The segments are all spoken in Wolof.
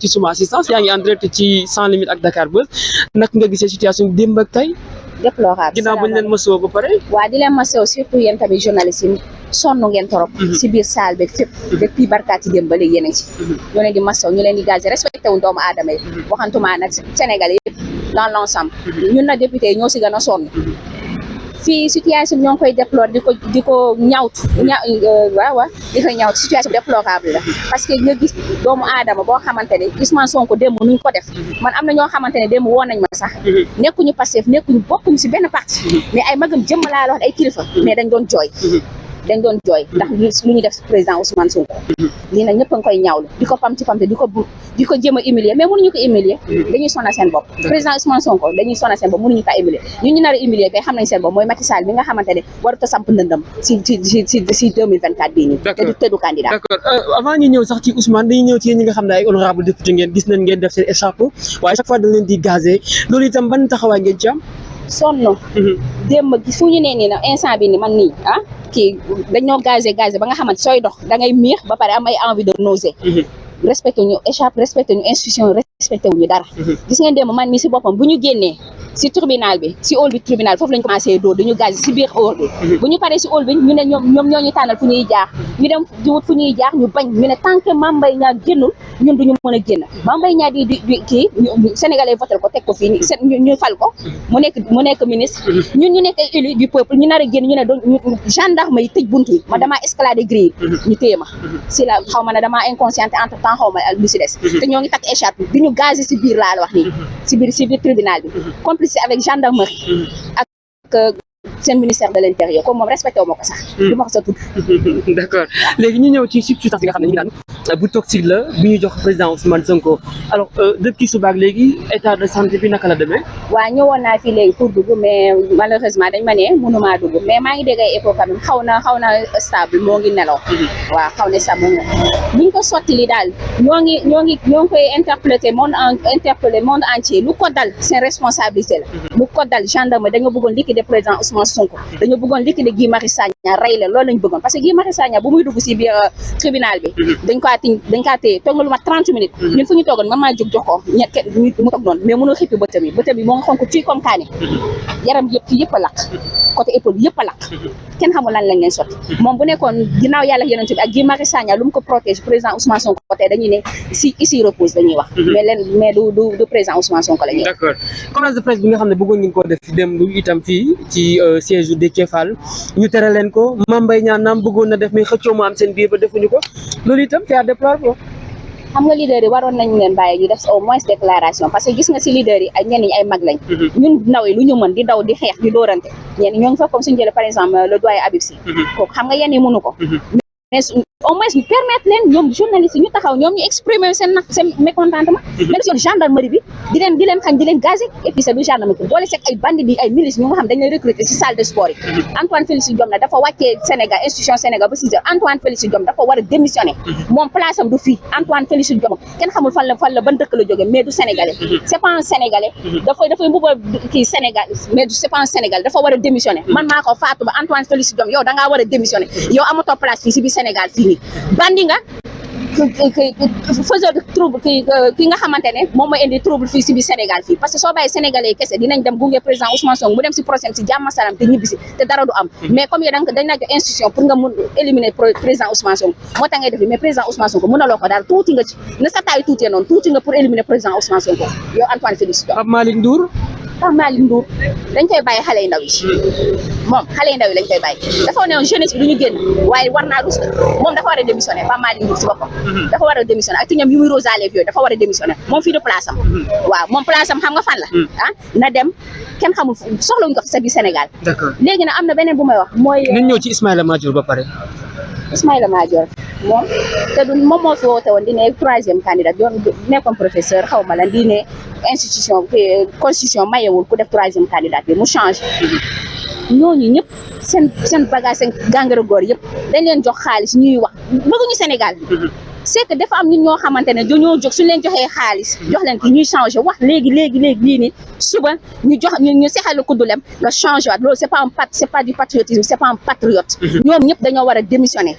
ci suma assistance yaa ngi en direct ci Sans Limites ak Dakar Buzz naka nga gisee situation bi démb ak tey. déplorable ginnaaw bañ leen masoo ba pare. waa di leen masoo surtout yéen tamit journaliste yi sonn ngeen torop si biir salle bi fépp depuis barkaati démb ba léegi yéen a ngi ci ñu leen di masoo ñu leen di gazé respecté wuñ doomu aadama yi waxantuma nag Sénégalais yëpp dans l'ensemble ñun na député yi ñoo si gën a sonn fii situation bi ñoo ngi koy déplore di ko ñaawtu waaw di ko ñaawtu situation déplorable la parce que nga gis doomu aadama boo xamante ne Ousmane Sonko démb nuñ ko def man am na ñoo xamante ne démb woon nañ ma sax nekkuñu Pastef nekkuñu bokkuñu si benn parti mais ay magam jëmm laa la wax ay kilifa mais dañ doon jooy ndax lu ñu def président Ousmane Sonko lii nag ñëpp a ngi koy ñaawlu di ko pamti di ko jéem a humilier mais mënuñu ko humilier dañuy sonal seen bopp président Ousmane Sonko dañuy sonal seen bopp mënuñu ko humilier ñu nar a humilier kay xam nañ seen bopp mooy Macky Sall bi nga xamante ne warut a samp ndëndam si 2024 bii nii te du candidat. d'accord avant ñu ñëw sax ci Ousmane dañuy ñëw ci yéen ñi nga xam ne ay honorable député ngeen gis nañ ngeen def seen écharpe waaye chaque fois dañ leen di gazé loolu itam ban taxawaay ngeen ci am. sonn démb fu ñu nee nii nag instant bi ni man nii kii dañoo gazé ba nga xamante sooy dox da ngay miix ba pare am ay envie de nausée respecté ñu échappe respecté ñu institution respecté wuñu dara gis ngeen démb man mi si boppam bu ñu génnee si tribunal bi si hall bi tribunal foofu lañu commencé dóor dañu gazé si biir hall bi bu ñu paree si hall bi ñu ne ñoom ñoo ñu tànnal fu ñuy jaar ñu dem di wut fu ñuy jaar ñu bañ ñu ne tant que Mame Mbaye Niang génnul ñun duñu mën a génn Mame Mbaye Niang di kii sénégalais voté ko teg ko fii ñu fal ko mu nekk ministre ñun ñu nekk ay élu du peuple ñu nar a génn ñu ne doon gendarme yi tëj buntu yi ma damaa escalader grille ñu téye ma si la xaw ma ne damaa inconsciente entre temps xaw ma lu si des te ñoo ngi takk écharpe di ñu gazé si biir laa la wax nii si biir tribunal bi complice avec gendarmerie ak seen ministère de l'intérieur comme moom respecté wu ma ko sax du ma ko sa tudd d'accord léegi ñu ñëw ci substance yi nga xam ne ñu naan bu toxique la bi ñu jox président Ousmane Sonko alors depuis suba ak léegi état de santé bi naka la demee waaw ñëwoon naa fii léegi pour dugg mais malheureusement dañ ma ne mënumaa dugg mais maa ngi dégg ay écho quand même xaw na stable moo ngi nelaw waaw xaw na stable moo ngi buñ ko sotti li daal ñoo ngi koy interpellé monde entier lu ko dal seen responsabilité la lu ko dal gendarme dañoo bëggoon liquider président Ousmane Sonko dañoo bëggoon liquider Guy Marius Sagna rey la loolu lañ bëggoon parce que Guy Marius Sagna bu muy dugg si biir tribunal bi dañ kaa téye toog na lu ma 30 minutes ñun fu ñu toogoon man maa jóg jox ko mu toog noonu mais mënul xippi bëtam yi moo nga xonk tuy comme kaane yaram yëpp fi yëpp a lakk côté épaule yëpp a lakk kenn xamul lan lañ leen sotti moom bu nekkoon ginnaaw yàlla yonent bi ak Guy Marius Sagna lu mu ko protège président Ousmane Sonko côté dañuy ne ici repose dañuy wax mais du président Ousmane Sonko la ñuy wax. d'accord conférence de presse bi nga xam ne bëggoon ngeen koo def dem lu itam fii ci siège u Déthié Fall ñu tere leen ko Mame Mbaye Niang naam bëggoon na def mais xëccoo mu am seen biir ba defuñu ko loolu itam c'est à déplorer ko. xam nga leader yi waroon nañu leen bàyyi ñu def au moins déclaration parce que gis nga si leader yi ay ñenn ñi ay mag lañ ñun ndaw yi lu ñu mën di daw di xeex di dóorante ñenn ñoo ngi fa comme suñu jëlee par exemple le doyen Habib Sy kooku xam nga yenn yi mënu ko mais au moins ñu permettre leen ñoom journalistes yi ñu taxaw ñoom ñu exprimer seen mécontentement mais du gendarmerie bi di leen xañ di leen gazé et puis c'est du gendarmerie boole seeg ay bandits di ay milices ñu nga xam dañ lay recruter ci salle de sport yi Antoine Félix Diome nag dafa wàccee Sénégal institution Sénégal ba 6 heures Antoine Félix Diome dafa war a démissionner moom place am du fii Antoine Félix Diome kenn xamul fan la ban dëkk la jógee mais du sénégalais c'est pas un sénégalais dafay mbuba kii Sénégal mais c'est pas un sénégalais dafa war a démissionner man maa ko faatu ba Antoine Félix Diome yow da ngaa war a démissionner yow amatoo place fii si biir Sénégal fii nii bandi nga faiseur de trouble ki nga xamante ne moom mooy indi trouble fii si biir Sénégal fii parce que soo bàyyi sénégalais yi kese dinañ dem gunge président Ousmane Sonko mu dem si procès si jàmm salaam te ñibbisi te dara du am mais comme yow dañ la jox institution pour nga mun éliminer président Ousmane Sonko moo tax ngay def mais président Ousmane Sonko mënaloo ko daal tuuti nga ci na sa taay tuutee noonu tuuti nga pour éliminer président Ousmane Sonko yow Antoine Félix Diome. Pape Malick Ndour dañ koy bàyyi xale yu ndaw yi moom xale yu ndaw yi lañ koy bàyyi dafa ne jeunesse bi du ñu génn waaye war naa rus moom dafa war a démissionner Pape Malick Ndour si boppam dafa war a démissionner ak ñoom yu muy Rose à lèvres yooyu dafa war a démissionner moom fii de place am waaw moom place am xam nga fan la na dem kenn xamul soxlawuñ ko fi sa biir Sénégal léegi nag am na beneen bu may wax mooy nañ ñëw ci Ismaïla Madior ba pare Ismaïla Madior moom te du moom moo fi woote woon di ne 3e candidat doon nekkoon professeur xaw ma lan di ne institution constitution mayewul ku def 3e candidat bi mu change ñooñu ñëpp seen bagage seen gàngara góor yëpp dañ leen jox xaalis ñuy wax bëgguñu Sénégal c'est que dafa am ñun ñoo xamante ne dañoo jóg suñu leen joxee xaalis jox leen ki ñuy changé wax léegi lii nii suba ñu sexal ku dulem nga changé waat loolu c'est pas du patriotisme c'est pas un patriote ñoom ñëpp dañoo war a démissionner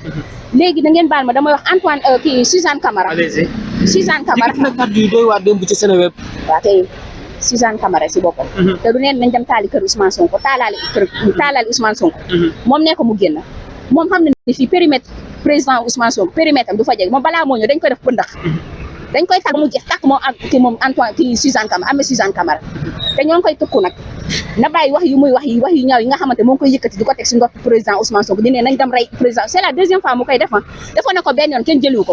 léegi da ngeen baal ma damay wax Antoine kii Suzanne Camara. allez-y. Suzanne Camara yëkkati na kàddu yu doy waar démb ci Seneweb. waaw kay Suzanne Camara si boppam. te du neen nañ dem taali kër Ousmane Sonko taalaali Ousmane Sonko. moom nee ko mu génn moom xam na ni fii périmètre président Ousmane Sonko périmètre am du fa jeg moom balaa moo ñëw dañ koy def pëndax dañ koy tàgg mu jeex tàkk moom ak kii moom Antoine kii Suzanne Camara amee Suzanne Camara te ñoo ngi koy tëkku nag na bàyyi wax yu muy wax yu ñaaw yi nga xamante moo ngi koy yëkkati di ko teg si ndox président Ousmane Sonko di ne nañ dem rey président c'est la deuxième fois mu koy def defoon na ko benn yoon kenn jëliwu ko